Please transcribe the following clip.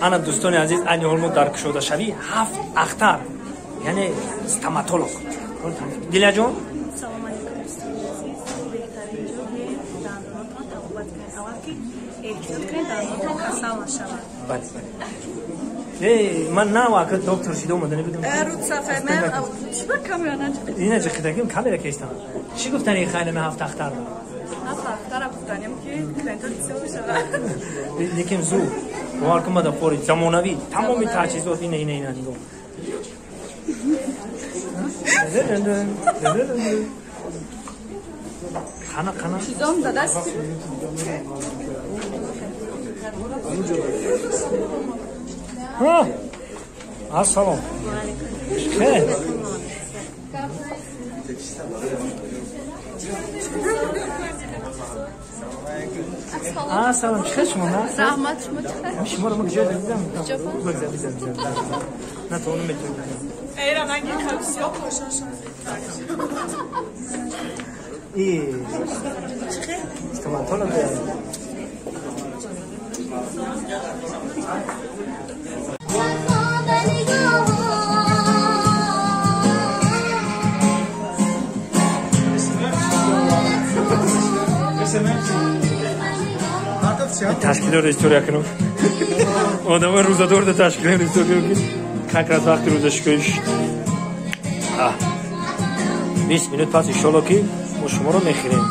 Ана дӯстони азиз, айни ҳол мо дар кушодашавии ҳафт ахтар, яъне стоматолог. Дилаҷон, Салом алейкум, дӯстони азиз. Беҳтарин ҷо биёед, дандонотон табобат кунед. Аввал ки эҳтиёт кунед, дандонотон касал нашавад. Бале, бале. Ман нав ака доктор шида омада будам. Чиба камера наҷ? Ина ҷихидагим камера кестам. Чӣ гуфтани хайнаме ҳафт ахтар? Ҳафт ахтара гуфтанем, ки клиентҳо бисёр мешавад. Лекин зуд бовар кун, мада фори замонавӣ, тамоми таҷҳизот ина, ина, ина, нигоҳ. Қана, қана. Чизом дадаст. Ассалом. Хе. Ассалом, чӣ шумо? Раҳмат, шумо чӣ хел? Шуморо мо куҷо дидам? Бигзар, бигзар, бигзар. На, то ону метавонам. Эйра ранги сиёҳ пошашон. И стоматолог. Ташкилот история кунам. Одамои рӯзадор да ташкилот история ки как раз вақти рӯзашикоиш. 20 минут пас иншолло ки мо шуморо мехӯрем.